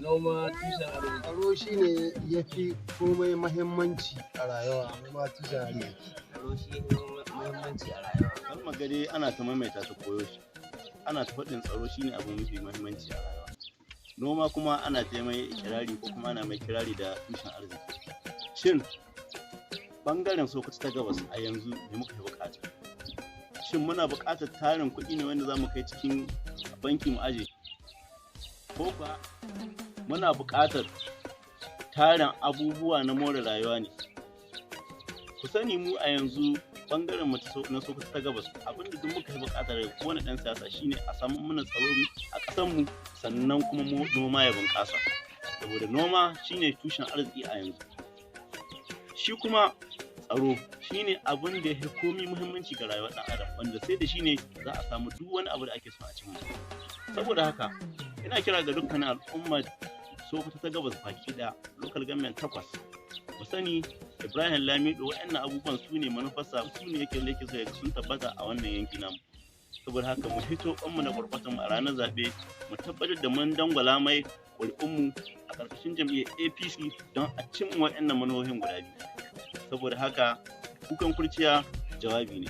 Noma tushen arziki. Tsaro shine ya fi komai mahimmanci a rayuwa. Noma tushen arziki. Tsaro shi ne muhimmanci a rayuwa. Kalmar gari ana ta maimaita ta koyaushe. Ana ta faɗin tsaro shine abu mafi muhimmanci a rayuwa. Noma kuma ana ta mai kirari ko kuma ana mai kirari da tushen arziki. Shin bangaren Sokoto ta Gabas a yanzu me muka fi buƙata? Shin muna buƙatar tarin kuɗi ne wanda za mu kai cikin banki mu aje? Ko kuwa muna buƙatar tarin abubuwa na more rayuwa ne? Ku sani mu a yanzu bangaren mu na Sokoto ta Gabas, abinda duk muka fi buƙatar daga kowane ɗan siyasa shine a samu mana tsaro a ƙasar mu, sannan kuma noma ya bunƙasa. Saboda noma shine tushen arziki a yanzu. Shi kuma tsaro shine abin da ya fi komi muhimmanci ga rayuwar ɗan adam, wanda sai da shi ne za a samu duk wani abu da ake so a cimma. Saboda haka ina kira ga dukkanin al'umma Sokoto ta Gabas baki ɗaya, local government 8, mu sani Ibrahim Lamido waɗannan abubuwan su ne manufarsa, su ne yake so ya sun tabbata a wannan yanki namu. Saboda haka mu hito kwanmu da kwarkwatan mu a ranar zaɓe, mu tabbatar da mun dangwala mai ƙuri'unmu a ƙarƙashin jam'iyyar APC don a cimma waɗannan manufofin guda biyu. Saboda haka kukan kurciya jawabi ne.